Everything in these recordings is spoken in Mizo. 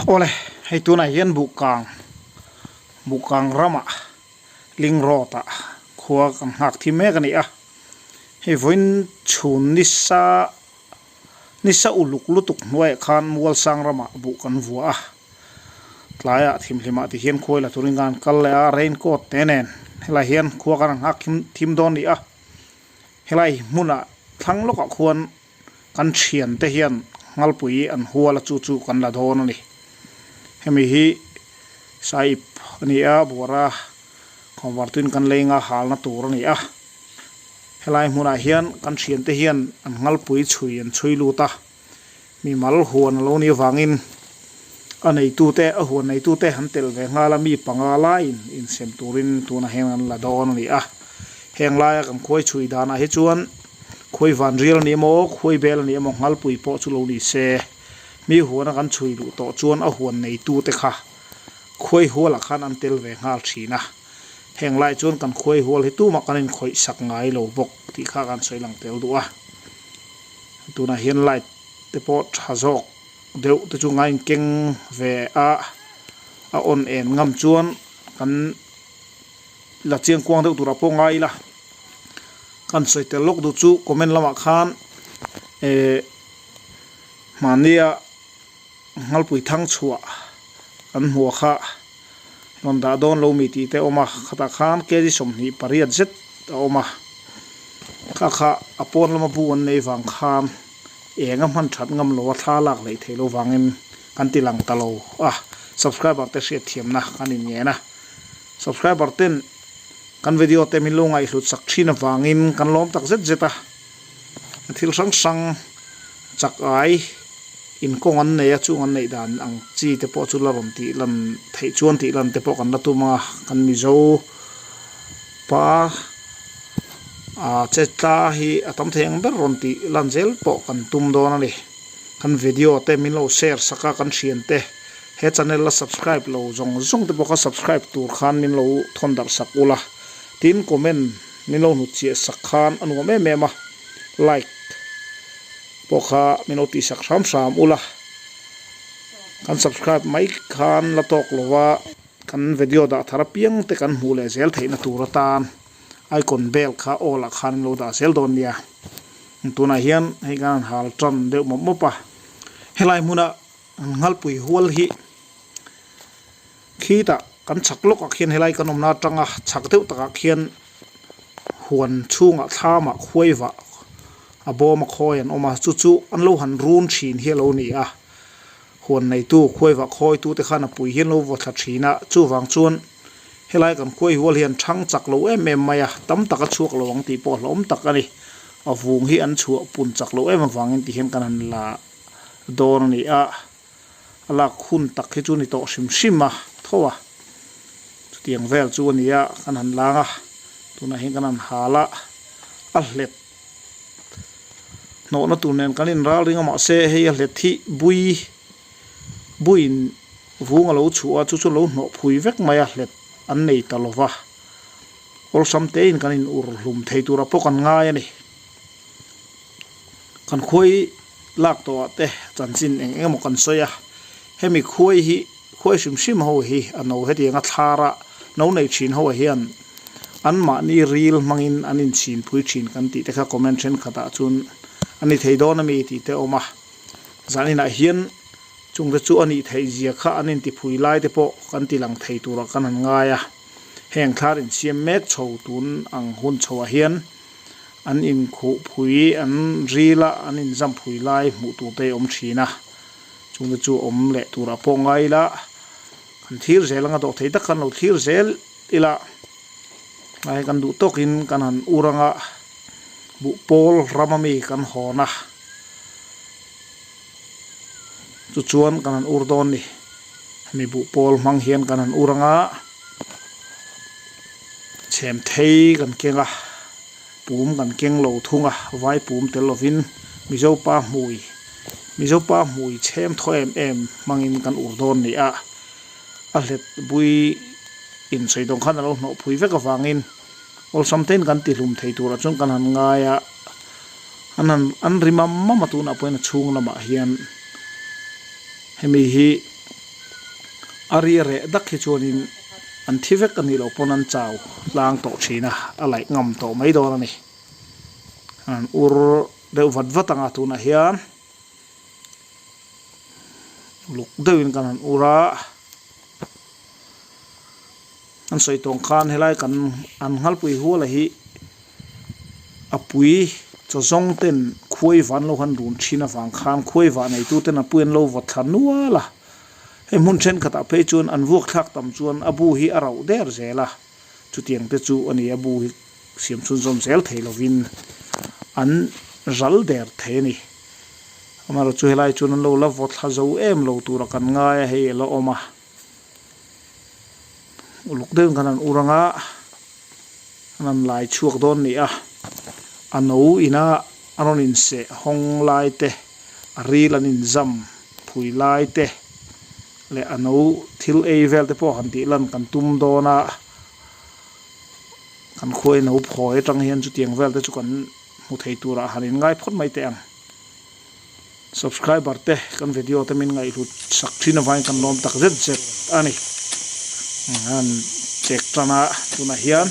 Awle, hei tunah hian Buhkang, Buhkang ramah Ling Road ah khua kan nghak thi mek a ni a. Hei vawiin chhun nisa nisa uluk lutuk hnuaiah khan Mualsang ramah buh kan vuah a. Tlaiah thimhlimah ti hian khuai la turin kan kal leh a, raincoat te nen helai hian khua kan han nghak thim dawn a ni a. Helai hmunah thlang lawkah khuan kan thiante hian Nghalpui an hual a chu chu kan la dawn a ni. Hemi hi Sahib a ni a, Buara Kawngvartuin kan lei nga halna tur a ni a. Helai hmunah hian kan thiante hian an Nghalpui chhui an chhui lut a, mi mal huan a lo nih avangin a neitute a huan neitute an tel ve nghal a, mi panga laiin insem turin tunah hian an la dawn a ni a. Heng laia kan khuai chhui danah hi chuan khuai van rial a ni emaw, khuai bel a ni emaw, nghalpui pawh chu lo ni se, mi huana kan chhui luh tawh chuan a huan neitute kha khuai hualah khan an tel ve nghal thin a. Heng lai chuan kan khuai hual hi tumah kan inkhawih sak ngai lo bawk tih kha kan sawi lang tel duh a. Tunah hian light te pawh tha zawk deuh te chu ngai keng ve a, a on en ngam chuan kan la chiang kuang deuh turah pawh ngai ila. Kan sawi tel lawk duh chu comment lamah khan eh mahnia Nghalpui thang chhuah an hmuh kha rawn dah dawn lo mi tih te a awm a, khatah khan kg 28 zet a awm a, kha kha a pawn lama bu an nei vang khan eng a hman that ngam lo a thla lak leh theih loh vangin kan ti lang ta lo a, subscriber te hriat thiamna kan in ngen a, subscriber ten kan video te min lo ngaihhlut sak thin avangin kan lawm tak zet zet a. Thil hrang hrang chak ai inkawng an nei a, chung an neih dan ang chi te pawh chu la rawn tih lan theih chuan tih lan te pawh kan la tum a, kan Mizo pa ah che tla hi a tam thei ang ber rawn tih lan zel pawh kan tum dawn a ni. Kan video te min lo share sak a, kan thian te he channel la subscribe lo zawng zawng te pawh kha subscribe tur khan min lo thawn darh sak ula, tin comment. Min lo hnut chiah sak khan a nuam em em a, like pawh kha min lo tih sak hram hram ula, kan subscribe mai khan la tawk lo va, kan video dah thar apiang te kan hmuh leh zel theihna tur atan icon bell kha all ah khan in lo dah zel dawn nia. Tunah hian hei kan han hal tan deuh mawp mawp a, helai hmuna Nghalpui hual hi khitah kan chhak lawkah khian helai kan awmna atanga chhak deuh takah khian huan chhungah thlamah khuai vah a bawm a khawi an awm a chu chu an lo han run thin hi a lo ni a huan neitu khuai vah khawi tute khan a pui hi an lo vaw thla thin a chuvang chuan helai kan khuai hual hian thang chak lo em em mai a tam tak a chhuak lo ang tih pawh hlauhawm tak a ni a vung hi an chhuah pun chak lo em avangin ti hian kan han la dawn a ni a. A lak hun tak hi chu ni tawh hrim hrim a tho a, chutiang vel chu a ni a, kan han lang a, tunah hian kan han hal a, a hlet hnawhna tur nen kan inral ring a mahse hei a hlet hi bui buiin vung a lo chhuah a chu chu lo hnawh phui vek mai a hlet an nei ta lo va, awlsam tein kan in ur hlum thei tura pawh kan ngai a ni. Kan khuai lak tawh ah te chanchin eng eng emaw kan sawi a, hemi khuai hi khuai hrim hrim ho hi a no hetiang a thlar a no nei thin ho ah hian anmahni ril hmangin an inchhin pui thin kan tih te kha comment thenkhat ah chuan a ni thei dawn ami tih te a awm a, zaninah hian chung te chu a nih theih zia kha an intiphui lai te pawh kan ti lang thei turah kan han ngai a, heng thlar insiam mek chho tun ang hun chho ah hian. An inkhuh phui, an ril a, an inzam phui lai hmuh tur te a awm thin a, chungte chu awm leh turah pawh ngai ila, kan thlir zel anga dawh thei tak khan lo thlir zel ila, tlai kan duh tawkin kan han ur anga buh pawl ram ami kan hawn a, chu chuan kan han ur dawn ni, hemi buh pawl hmang hian kan han ur anga. Chhem thei kan keng a, pum kan keng lo thung a, vai pum tel lovin Mizo pa hmui, Mizo pa hmui chhem thaw em em hmangin kan ur dawn ni a, a hlet bui insawi dawng khan a lo hnawh phui vek avangin awlsam tein kan tihlum thei turah chuan kan han ngai a, an han an ri mam mam a tunah pawhin a chhung lamah hian hemi hi. A ri reh dak hi chuanin an thi vek a nih loh pawn an chau tlang tawh thin a, a laih ngam tawh mai dawn a ni. An ur deuh vat vat ang a tunah hian uluk deuhin kan han ur a, an sawi tawng khan helai kan an nghalpui huala hi a pui chaw zawng ten khuai van lo han run thin avang khan khuai vah neitu ten a pui an lo vawt thla nual a. Hei hmun thenkhatah phei chuan an vuak thlak tam chuan a bu hi a rauh der zel a, chutiang te chu a ni a bu hi siam chhunzawm zel thei lovin an ral der thei a ni. Amaherawhchu chu helai chuan an lo la vaw thla zo em lo tura kan ngai a, hei a la awm a, uluk deuhin khan an ur ang a, an han lai chhuak dawn ni a, a no ina a rawn inseh hawng lai te. A ril an inzam phui lai te leh a no thil ei vel te pawh han tih lan kan tum dawn a, kan khuai no phawi atang hian chutiang vel te chu kan hmu thei turah han inngai phawt mai teh ang. Subscriber te kan video te min ngaihhlut sak thin avangin kan lawm tak zet zet a ni. Han chek tan a tunah hian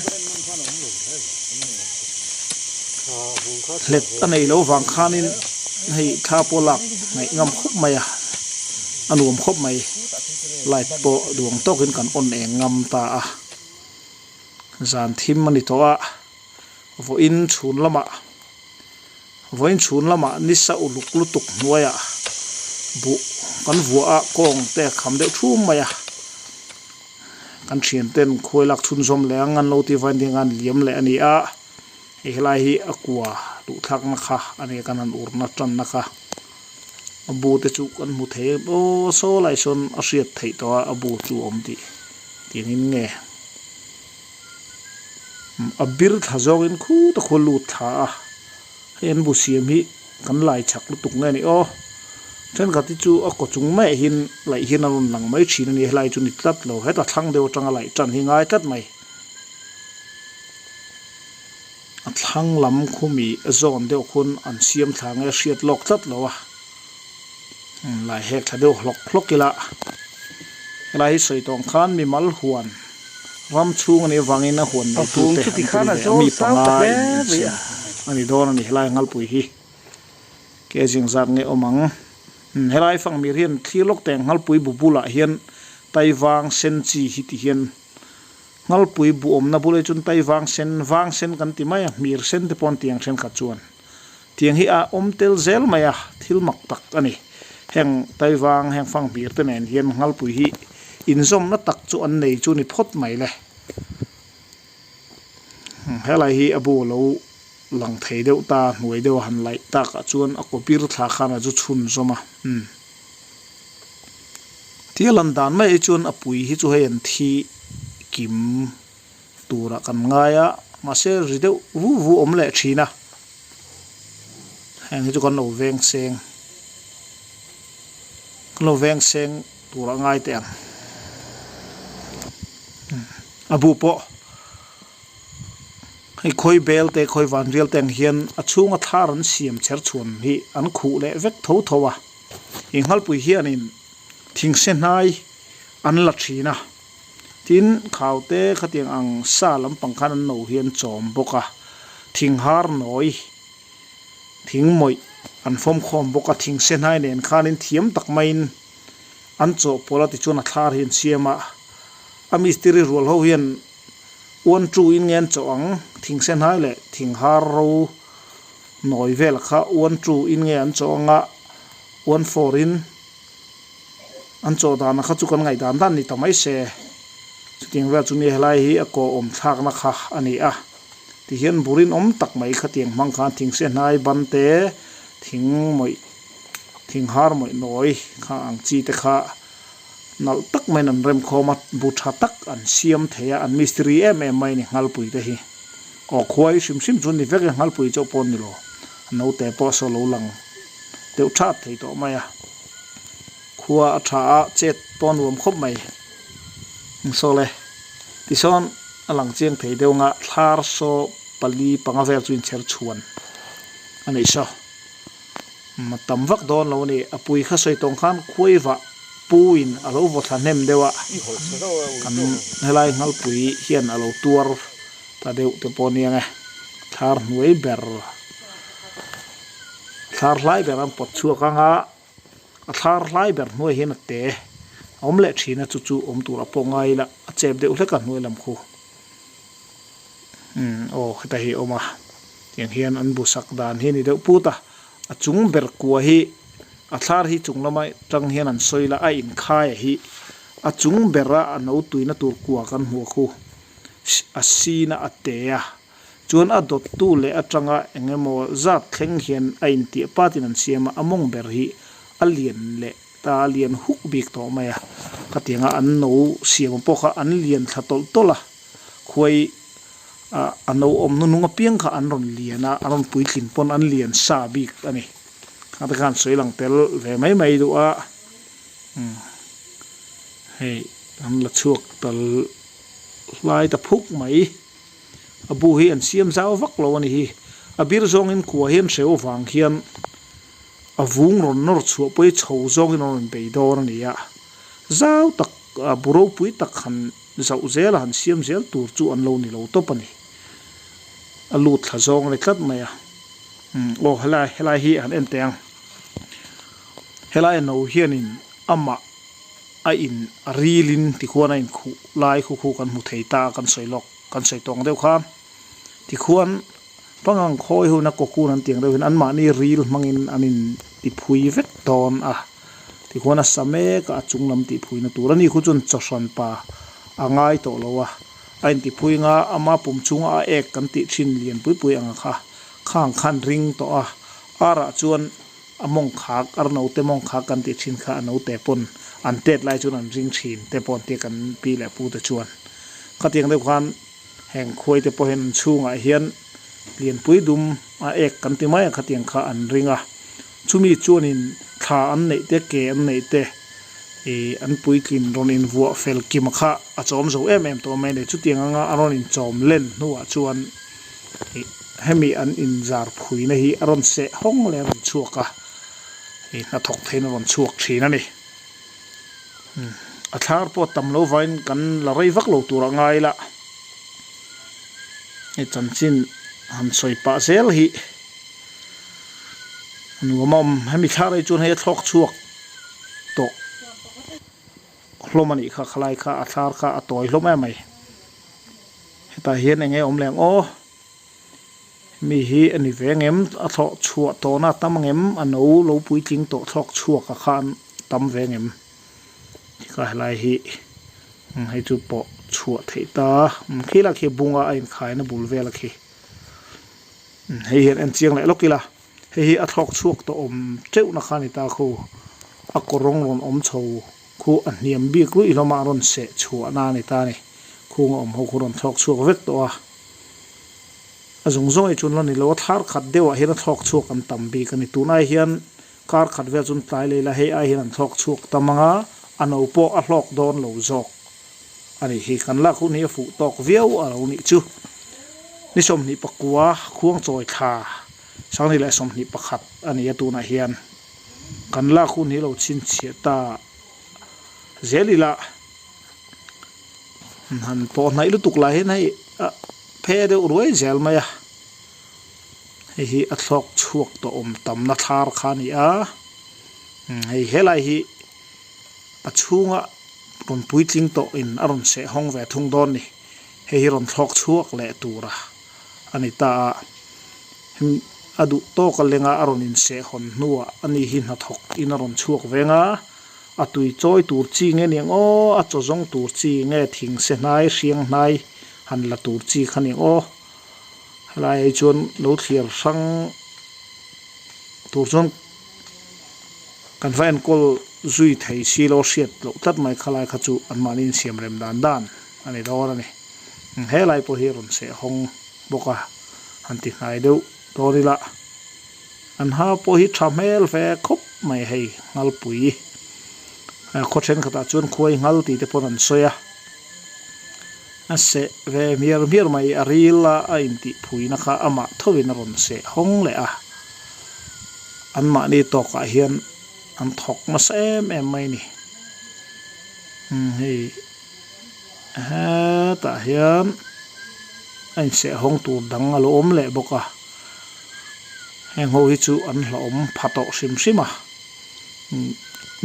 hlet a nei lo vang khanin hei thla pawh lak ngaih ngam khawp mai a, a nuam khawp mai. Light pawh duang tawkin kan on eng ngam ta a, zan thim a ni tawh a, vawiin chhun lamah. Vawiin chhun lamah nisa uluk lutuk hnuaiah buh kan vuah a, kawng te a kham deuh thum mai a. Kan thian ten khuai lak chhunzawm leh ang an lo tih vain ding an liam leh a ni a. Hei helai hi a kua duh thlakna kha a ni a, kan han urna tanna kha. A bu te chu kan hmu thei em aw saw lai sawn a hriat theih tawh a, a bu chu a awm tih tiangin nge. A bir thla zawngin khut a khual lut thla a, hei an bu siam hi kan lai chak lutuk nge ni aw. Thenkhat hi chu a kaw chung maiah hian laih hian a rawn lang mai thin a ni, helai chu ni tlat lo, heta thlang deuh atanga laih tan hi ngai tlat mai. A thlang lam khumi a zawn deuh khuan an siam thla nge hriat lawk tlat lo a, lai hek thla deuh hlawk hlawk ila helai hi sawi tawng khan mimal huan ram chhung a nih avangin a huan neitu te an tel ve a mi panga in insiam a ni dawn a ni helai Nghalpui hi ke zing zat nge awm ang helai Fangmir hian thlir lawk teh ang Nghalpui bu bulah hian Taivang sen chi hi ti hian Nghalpui bu awmna bul hi chuan Taivang sen vang sen kan ti mai a hmir sen te pawh an ti ang thenkhat chuan. Tiang hi a awm tel zel mai a, thil mak tak a ni. Heng Taivang, heng Fanghmir te nen hian Nghalpui hi inzawmna tak chu an nei chu ni phawt mai le. Helai hi a bu a lo lang thei deuh ta, hnuai deuh a han laih takah chuan a kawpir thla khan a zu chhunzawm a. Umm. Tia lan dan mai hi chuan a pui hi chu hei an thi kim. Turah kan ngai a, mahse ri deuh vu vu awm leh thin a, heng hi chu kan lo veng seng kan lo veng seng turah ngai teh ang a bu pawh hei khawi bel te khawi van rial te ang hian a chhunga thlar an siam chher chhuan hi an khuh leh vek tho tho a, Nghalpui hianin thingse hnai an la thin a. Tin, khaute khatiang ang sa lampang khan an no hi an chawm bawk a, thing har nawi, thing mawih an fawm khawm bawk a, thing sehnai nen khanin thiam tak maiin an chawhpawlh a tichuan a thlar hi an siam a, a mistiri rual ho hian uan tu in nge an chawh ang, thing sehnai leh thing har ro nawi vel kha uan tu in nge an chawh ang a, uan fawr in. An chawh dana kha chu kan ngaihdan dan ni ta mai se. Chutiang vel chu mi helai hi a kaw awm thlakna kha a ni a. Tihian burin awm tak mai khatiang hmang khan thingse hnai ban te, thing mawih, thing har mawih nawi kha ang chi te kha nalh tak maiin an rem khawm a, bu tha tak an siam thei a, an mistiri em em mai a ni Nghalpui te hi. Aw khuai hrim hrim chu ni vek e Nghalpui chauh pawh a ni lo, naute pawh saw lo lang deuh that thei tawh mai a. Khua a tha a, chet pawh a nuam khawp mai. Saw le, tisawn a lang chiang thei deuh anga thlar saw pali panga vel chu inchher chhuan a nih saw. A tam vak dawn lo a ni. A pui kha sawi tawng khan khuai vah. pu in a lo vaw thla hnem deuh a, kan helai Nghalpui hian a lo tuar ta deuh te pawh ania nge, thlar hnuai ber thlar hlai ber an pawt chhuak ang a, a thlar hlai ber hnuai hian a te a awm leh thin a, chu chu awm tur a pawh ngai ila a chep deuh hlek a hnuai lam khu. Umm aw heta hi a awm a tiang hian an bu sak dan hi a ni deuh put a a chung ber kua hi a thlar hi chung lama tang hian an sawi la a inkhai a hi a chung bera a no tuina tur kua kan hmu a khu a sin a a te a chuan a dawttu leh atanga eng emaw zat thleng hian a intiah patin an siam a a mawng ber hi a lian leh ta a lian huk bik tawh mai a khatianga an no siam pawh kha an lian thla tawlh tawlh a. Khuai ah a no awm hnuhnung apiang kha an rawn lian a, an rawn puitlin pawn an lian sa bik a ni. Khangte khan sawi lang tel ve mai mai duh a, umm hei an la chhuak tal hlai ta phuk mai. A bu hi an siam zau vak lo a ni hi. A bir zawngin kua hian hreu vang hian a vung rawn nawr chhuah pawh hi chho zawngin an rawn bei dawn a ni a, zau tak bu ropui tak han Zauh zel a han siam zel tur chu an lo ni lo tawp a ni. A lut thla zawng a ni tlat mai a. Umm aw helai helai hi han en teh ang. Helai a no hianin amah a in a rilin tikhuan a inkhuh lai khu khu kan hmu thei ta a kan sawi lawk kan sawi tawng deuh kha. Tikhuan pangang khawi hun a cocoon an tih ang deuh hian anmahni ril hmangin an in tiphui vek dawn a. Tikhuan a sa mek a, a chung lam tihphuina tur a ni khu chuan chawhran pa a ngai tawh lo a, a intiphui nga ama pum chunga a ek kan tih thin lian pui pui ang kha khang khan ring tawh a, arah chuan a mawng khak ar naute mawng khak kan tih thin kha a naute pawn an tet lai chuan an ring thin te pawh an tia kan pi leh pu te chuan khatiang deuh khan heng khuai te pawh hian an chhungah hian lianpui dum a ek kan ti mai a khatiang kha an ring a. Chumi chuanin thla an neih te, ke an neih te ih an puitlin rawn invuah fel kima kha a chawm zo em em tawh mai a ni. Chutiang anga a rawn inchawm len hnuah chuan ih hemi an inzar phuina hi a rawn seh hawng leh a rawn chhuak a, ih hnathawk theiin a rawn chhuak thin a ni. A thlar pawh tam lo vain kan la rei vak lo tur a ngai la, hei chanchin han sawi pah zel hi. Nuam a awm hemi thla rei chuan hei a thlawk chhuak tawh hlawm a nih kha khalai kha a thlar kha a tawi hlawm em mai hetah hian eng nge awm leh ang aw mi hi a ni ve ang em a thlawh chhuah tawhna a tam ang em a no lo puitling tawh thlawk chhuak a khan tam ve ang em tikha helai hi hei chu pawh chhuah theih ta khilai khi bunga a inkhaina bul vel a khi. Hei hian en chiang leh lawk ila, hei hi a thlawk chhuak tawh awm teuh na kha a ni ta khu, a kawr rawng rawn awm chho khu a hniam bik ruih hlawm a, a rawn seh chhuah na a ni ta a ni, khung a awm ho khu rawn thlawk chhuak vek tawh a, a zawng zawng hi chuan la ni lo a, thlar khat deuh ah hian a thlawk chhuak an tam bik a ni, tun ai hian kar khat vel chuan tlai leh ila hei ai hian an thlawk chhuak tam ang a, a no pawh a hlawk dawn lo zawk. A nih hi, kan lak hun hi a fuh tawk viau a lo nih chu. Ni 29 khuangchawi thla 2021 a ni a tunah hian kan lak hun hi lo chhinchhiah ta zel ila han pawh hnaih lutuk lah hian hei a phe deuh ruai zel mai a, hei hi a thlawk chhuak tawh awm tamna thlar kha a ni a, hei helai hi a chhunga rawn puitling tawh in a rawn seh hawng ve thung dawn ni. Hei hi rawn thlawk chhuak leh tura a ni ta a, hemi a duh tawk a lenga a rawn inseh hawn hnuah ani hi hnathawk in a rawn chhuak veng a, a tui chawi tur chi nge niang aw, a chaw zawng tur chi nge thing se hnai hriang hnai han la tur chi kha niang aw. Helai ah hi chuan lo thlir hrang tur chuan Kan va enkawl zui thei si lo hriat loh tlat mai kha lai kha chu anmahni insiam rem dan dan a ni dawn a ni. He lai pawh hi rawn seh hawng bawk a, han ti hnai deuh dawn ila an ha pawh hi tha hmel ve khawp mai hei Nghalpui khaw thenkhatah chuan khuai nghal tih te pawn an sawi a, a seh ve hmiar hmiar mai a ril a a intih phuina kha amah thovin a rawn seh hawng leh a. Anmahni tawkah hian an thawk nasa em em mai a ni. Umm hei hetah hian a inseh hawng tur dang a lo awm leh bawk a heng ho hi chu an hlauhawm pha tawh hrim hrim a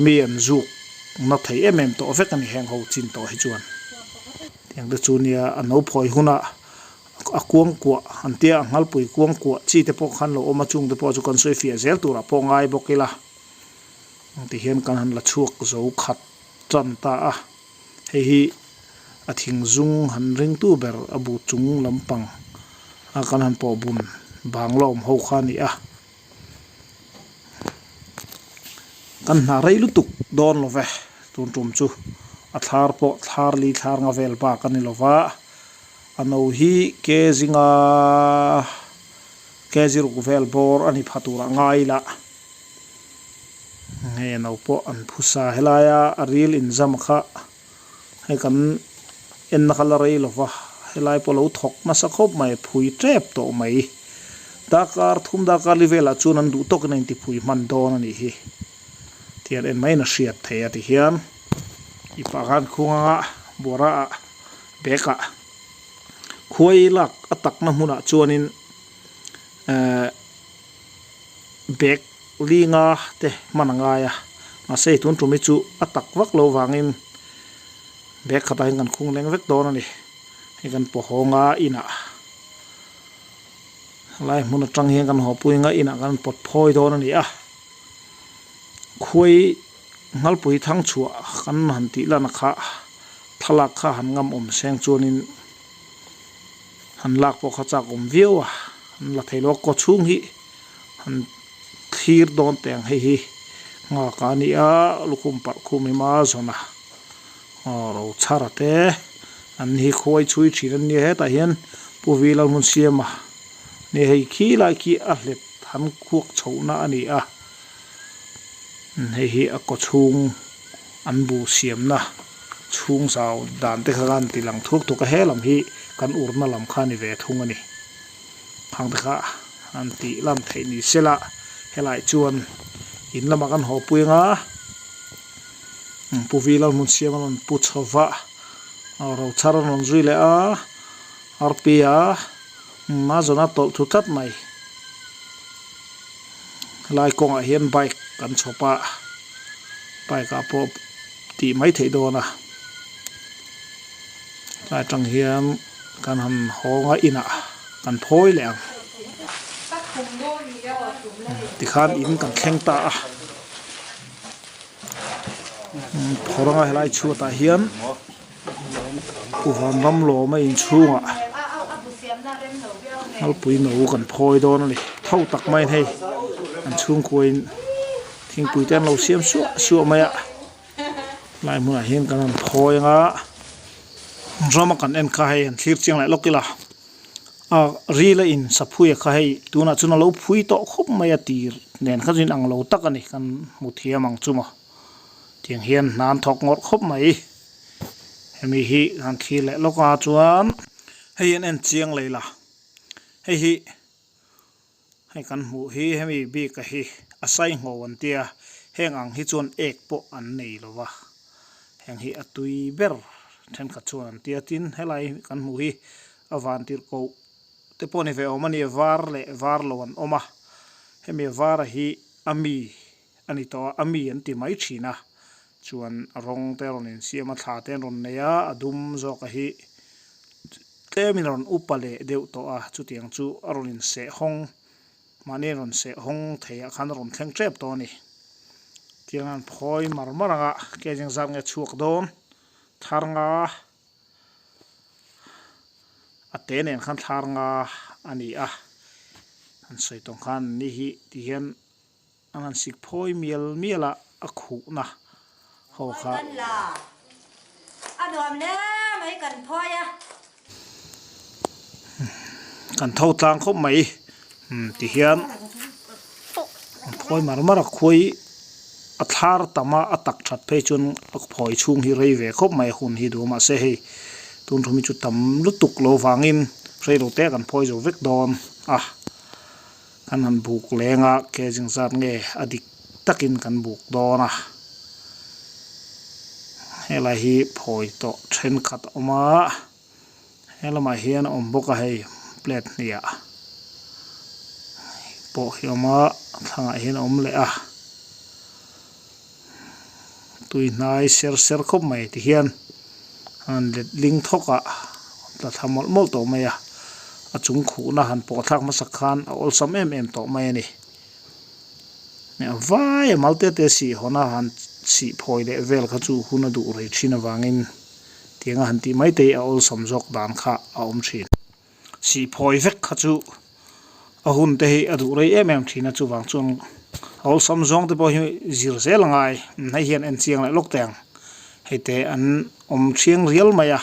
mi an zuk na thei em em tawh vek a ni heng ho chin tawh hi chuan tiang te chu nia a no phawi hunah a kuang kuah an tia a nghalpui kuang kuah chi te pawh khan lo awm a chung te pawh chu kan sawi fiah zel turah pawh ngai bawk ila ti hian kan han la chhuak zo khat tan ta a hei hi a thing zung han ring tu ber a bu chung lampang a kan han pawh bun bang la awm ho kha a ni a kan hna rei lutuk dawn lo ve tun tum chu a thlar pawh thlar li thlar nga vel bak a ni lo va a no hi ke zinga ke ziruk vel bawr a ni pha turah ngai ila. Hei no pawh an phusa helaia a ril inzam kha hei kan enna kha la rei lo va helai pawh lo thawk nasa khawp mai phui tep tawh mai darkar thum darkar li velah chuan an duh tawkin a inti phui hman dawn a nih hi tihian en maiin a hriat thei a tihian i pah khan khung anga buara ah bag ah khuai lak a takna hmunah chuanin ehh. Bag linga te hman a ngai a mahse hei tun tum hi chu a tak vak lo vangin bag khatah hian kan khung leng vek dawn a ni hei kan paw hawng a inah helai hmun atang hian kan haw pui anga inah kan pawt phawi dawn a ni a khuai nghalpui thang chhuah kan han tih lan kha thlalak kha han ngam awm seng chuanin han lak pawh kha chak awm viau a an la thei lo a kaw chhung hi han thlir dawn teh ang hei hi nghak a ni a lukhum parh khum hi hma zawn a aw ro chhar te an hi khuai chhui thin an nia hetah hian pu vi lalhmun siama nia hei khi lai khi a hlet han khuak chhohna a ni a hei hi a kaw chhung an bu siamna chhung zau dan te kha khan ti lang thuk thuk a he lam hi kan urna lam kha a ni ve thung a ni. Khang te kha an tih lam theih ni se la helai chuan in lamah kan haw pui anga Pu Vi Lalhmun siam a rawn pu chho va Rochhar a rawn zui leh a Arpi a a zawn a tawlh thu tlat mai helai kawngah hian bike kan chhawp a bike ah pawh tih mai theih dawn a helai atang hian. Kan han hawng a inah kan phawi leh ang. Tikhan in kan thleng ta a. Phawrh anga helai chhuatah hian Pu Vanramlawma inchhungah Ngalpui no kan phawi dawn a ni. Tho tak maiin hei an chhungkuain thingpui te an lo siam suah suah mai a. Lai hmunah hian kan rawn phawi anga rama kan en kha hei han thlir chiang leh lawk ila a ril a in saphui a kha hei tunah chuan a lo phui tawh khawp mai a tir nen kha chuan ang lo tak a ni kan hmu thiam ang chu maw tiang hian hna an thawk ngawrh khawp mai hemi hi han thlir leh lawk a chuan hei an en chiang leh ila hei hi. Hei kan hmuh hi hemi bik a hi a sai ngho an tia heng ang hi chuan ek pawh an nei lo va heng hi a tui ber thenkhat chuan an tia tin helai kan hmuh hi a van tirh koh te pawh ni ve awm a ni var leh var lo an awm a hemi a var a hi a mi a ni tawh a a mi an ti mai thin a chuan rawng te a rawn insiam a thla te an rawn nei a a dum zawk a hi. Tlemin a rawn upa leh deuh tawh a, chutiang chu a rawn inseh hawng, mahni a rawn seh hawng theiah khan a rawn thleng tep tawh a ni. Tiang an phawi mar mar ang a, kei zing zat nge chhuak dawn, thar nga a te nen khan thlar nga a ni a, an sawi tawng khan ni hi ti hian An han sik phawi mial mial a, a khuhna ho kha. Kan la a nuam hle mai kan phawi a. Kan tho tlang khawp mai ti hian an phawi mar mar a, khuai a thlar tam a, a tak that phei chuan a phawi chhung hi rei ve khawp mai a hun hi duh a mahse hei tun thum hi chu tam lutuk lo vangin rei lo te kan phawi zo vek dawn a. Kan han buk leng a, ke zing zat nge a dik takin kan buk dawn a. Helai hi phawi tawh thenkhat a awm a, he lamah hian a awm bawk a hei plate hniah pawh hi a awm a thlangah hian a awm leh a tui hnai ser ser khawp mai ti hian an let ling thawk a tla thla mawlh mawlh tawh mai a a chung khuhna han pawh thlak hmasak khan a awlsam em em tawh mai a ni. Vai a mal te te sih hawn a han sih phawi leh vel kha chu hun a duh rei thin avangin tiang a han tih mai te hi a awlsam zawk dan kha a awm thin. Sih phawi vek kha chu a hun te hi a duh rei em em thin a chuvang chuan a awlsam zawng te pawh hi zir zel a ngai hei hian en chiang leh lawk teh ang hei te an awm thiang rial mai a.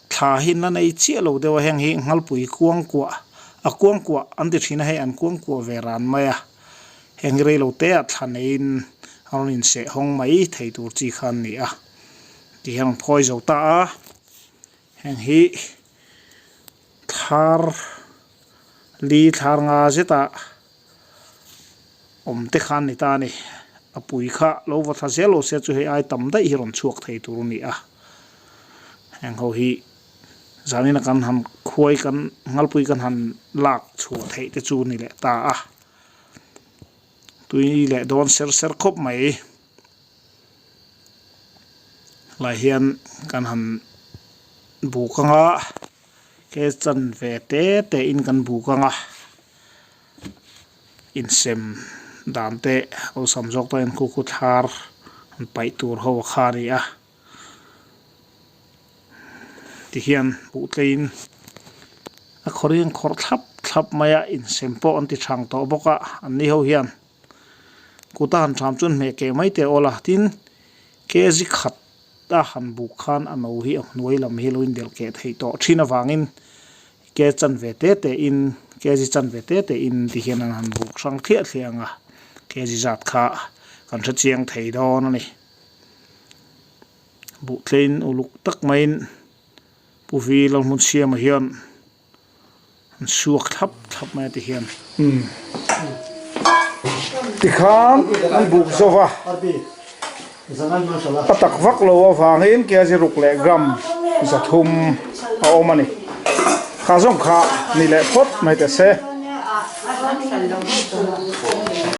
Thla hi na nei chiah lo deuh a, heng hi Nghalpui kuangkuah, a kuangkuah an ti thin a, hei an kuangkuah ve ran mai a, heng hi reilo te ah thla neiin a rawn inseh hawng mai thei tur chi kha an ni a, ti hian an phawi zo ta a, heng hi thlar li thlar nga zetah awm te kha an ni ta a ni. A pui kha lo va thla zel lo se chu hei ai tam daih hi rawn chhuak thei tur a ni a. Heng ho hi zanin a kan han khuai kan ngalpui kan han lak chhuah theih te chu a ni leh ta a. Tui leh dawn ser ser khawp mai. Lai hian kan han buk anga ke chanve te te in kan buk anga. Insem dan te awlsam zawk pawhin khu khu thlar an paih tur ho kha a ni a tihian buh tleiin a khawrh in khawrh thlap thlap mai a insem pawh an ti thang tawh bawk a an ni ho hian kuta han tham chuan hmeh keh mai teh awl a tin kg khat a han buk khan a no hi a hnuai lam hi a lo indelh keh theih tawh thin avangin Ke chanve te te in, kg chanve te te in ti hian an han buk hrang thliah thliah ang a, kg zat kha kan hre chiang thei dawn a ni. Buh tlein uluk tak maiin Pu Vi Lalhmunsiama hian an suak thlap thlap mai a ti hian. Tikhan an buk zo va, a tak vak lo avangin kg ruk leh gram 300 a awm a ni. Kha zawng kha ni leh phawt mai teh se.